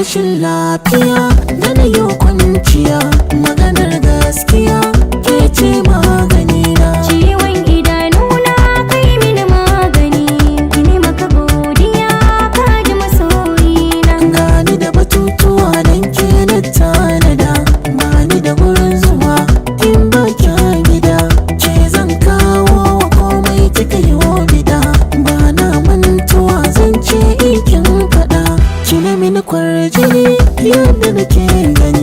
Rashin lafiya da na yi kwanciya, maganar gaskiya, ke ce maganina. Ciwon idanuna kai mini magani, ini maka godiya ka ji masoyina. Gani da batutuwa don ke na tanada, bani da gurin zuwa in ba kya gida. Ke zan kawo wa komai kika yi wa bida, ba na mantuwa zan ce in kin faɗa. Kina mini kwarjini yadda nake gani.